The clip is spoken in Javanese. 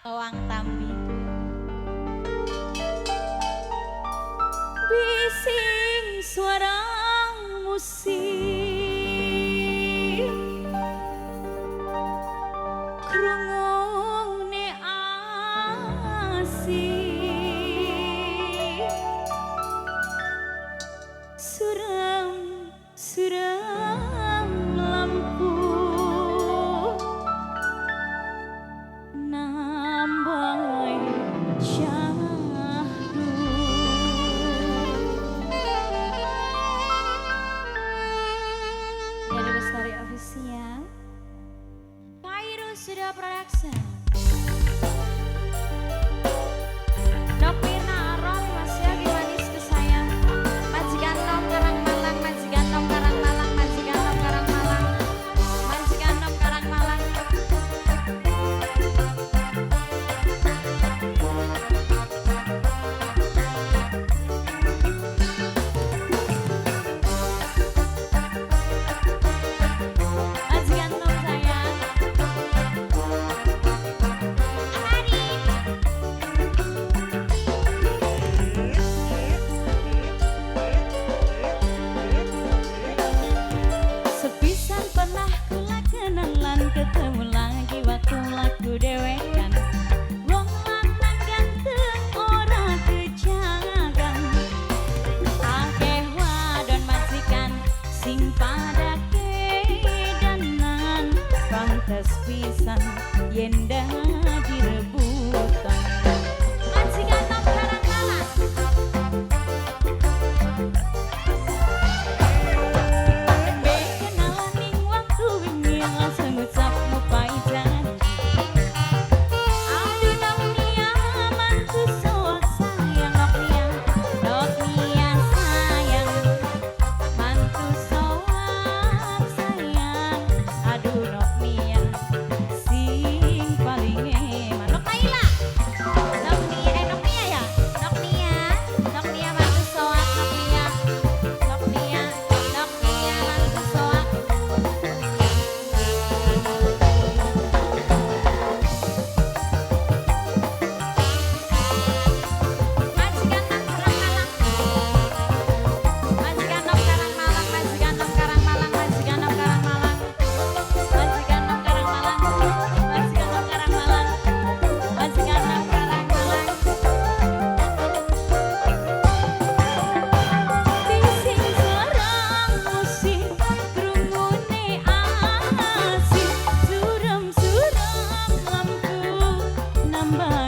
Towang Tambi. Bising suara musik krungune asik suram suram lampu nambah syahdu. Dari Lestari Official, Kairu Sudah Production. Nok Mirna Arom Mas Yogi manis kesayang. Majikan Nom Karang Malang, Majikan Nom Karang Malang, Majikan Nom Karang Malang, Majikan Nom Karang Malang. Majikan Nom sayang. Ahari. Sepisan pernah kula kenalan, ketemu lagi waktu laku dewekan. Wong lanang ganteng ora kejagan, akeh wadon majikan sing pada kedanan. Pantes pisan yen dadi rebutan. Majikan Nom Karang Malang. Nembe kenalan ning waktu wingi langsung ngucap ngupai janji. Aduh Nok Nia mantu soak sayang, Nok Nia, Nok Nia sayang, mantu soak sayang. Aduh Nok Nia sing paling eman. Nok Naila, Nok Nia, Nok Nia ya, Nok Nia, Nok Nia mantu soak, Nok Nia, Nok Nia, Nok Nia mantu soak. Majikan Nom Karang Malang, Majikan Nom Karang Malang, Majikan Nom Karang Malang, Majikan Nom Karang Malang, Majikan Nom Karang Malang, Majikan Nom Karang Malang, Majikan Nom Karang Malang. Bising suara musik krungune asik, suram-suram lampu nambah